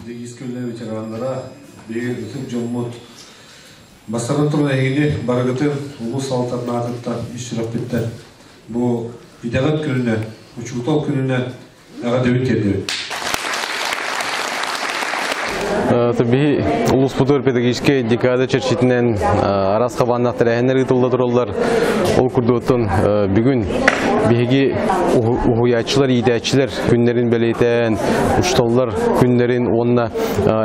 Дегиз көлүнэ ветераннара, биһиги ытык дьоммут, бастатан туран эһигини барыгытын улуус салалтатын аатыттан ис сүрэхпиттэн бу идэҕит күнүнэн, учуутал күнүнэн эҕэрдэбин тиэрдэбин. Биһи улууспутугар педагогическай декада чэрчитинэн араас хабааннаах тэрээһиннэр ыытылла тураллар. Ол курдуктан бүгүн биһиги уһуйааччылар, иитээччилэр күннэрин бэлиэтээн, учууталлар күннэрин уонна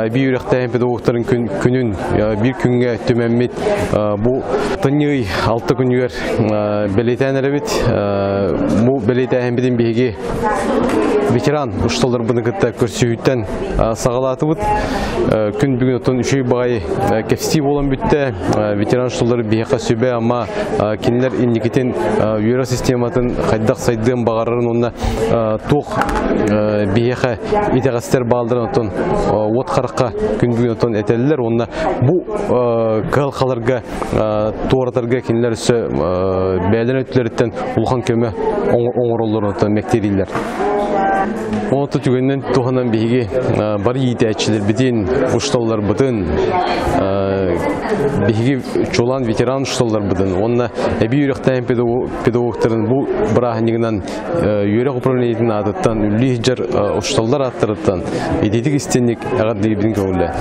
эбии үөрэхтээһин педагогтарын күнүн биир күҥҥэ түмэммит бу тынньый алта күнүгэр бэлиэтээн эрэбит. Бу бэлиэтээһинбитин биһиги ветеран учууталларбытын кытта көрсүһүүттэн саҕалаатыбыт. Күн бүгүн оттон үчүгэй баҕайы кэпсии буолан бүттэ. Ветеран учууталлар биһиэхэ сүбэ-ама кинилэр инникитин үөрэх систематын хайдах сайдыан баҕарарын уонна туох биһиэхэ итэҕэстэр баалларын оттон уот харахха күн бүгүн оттон этэллэр уонна бу кыһалҕаларга туоратарга кинилэр өссө бэйэлэрин өттүлэриттэн улахан көмө оҥороллорун оттон мэктиэлииллэр. Онто түгэнинэн туһанан биһиги бары иитээччилэрбитин, учууталларбытын, биһиги чулаан ветеран учууталларбытын уонна эбии үөрэхтээһин педагогтарын бу бырааһынньыгынан үөрэх управлениетын аатыттан үлэлии сылдьар учууталлар ааттарыттан итиитик истиҥник эҕэрдэлиибитин көҥүллээ.